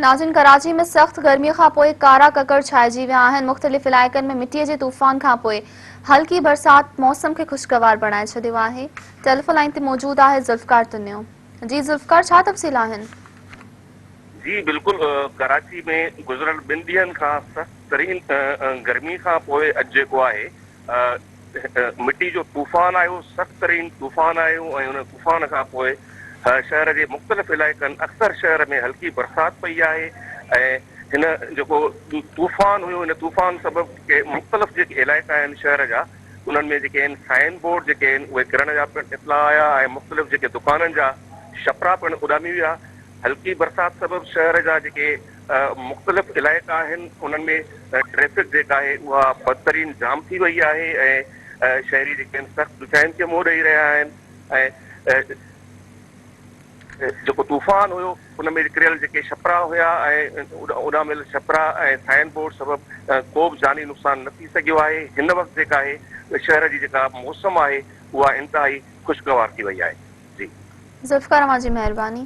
ناظرين ڪراچي ۾ سخت گرمي کان پوء ڪارا ڪڪر ڇائجي ويا آهن، مختلف علائقن ۾ مٽي جي طوفان کان پوء هلڪي برسات موسم کي خوشگوار بڻائي ڇڏيو آهي. ٽيليفون لائين تي موجود آهي ذوالفقار تنيو. جي ذوالفقار ڇا تفصيل آهن؟ جي بلڪل ڪراچي ۾ گذريل ٻن ڏينهن کان سخت ترين گرمي کان پوء اڄ جيڪو آهي مٽي جو طوفان آيو، سخت ترين طوفان آيو ۽ ان طوفان کان پوء شهر جي مختلف علائقن اڪثر شهر ۾ هلڪي برسات پئي آهي ۽ هن جيڪو طوفان هيو ان طوفان سبب مختلف جيڪي علائقا آهن شهر جا انهن ۾ جيڪي آهن سائن بورڊ جيڪي آهن اهي ڪرڻ جا پڻ اطلاع آيا ۽ مختلف جيڪي دڪانن جا شپرا پڻ اڏامي ويا. هلڪي برسات سبب شهر جا جيڪي مختلف علائقا آهن انهن ۾ ٽريفڪ جيڪا آهي اها بدترين جام ٿي وئي آهي ۽ شهري جيڪي آهن سخت ڏکيائين کي منهن ڏئي رهيا آهن ۽ جيڪو طوفان هيو ان ۾ ڪريل جيڪي ڇپرا هيا ۽ اڏاميل ڇپرا ۽ سائن بورڊ سبب ڪو به جاني نقصان نه ٿي سگهيو آهي هن وقت جيڪا آهي شهر جي جيڪا موسم آهي اها انتهائي خوشگوار ٿي وئي آهي جي. ذوالفقار اوهان جي مهرباني.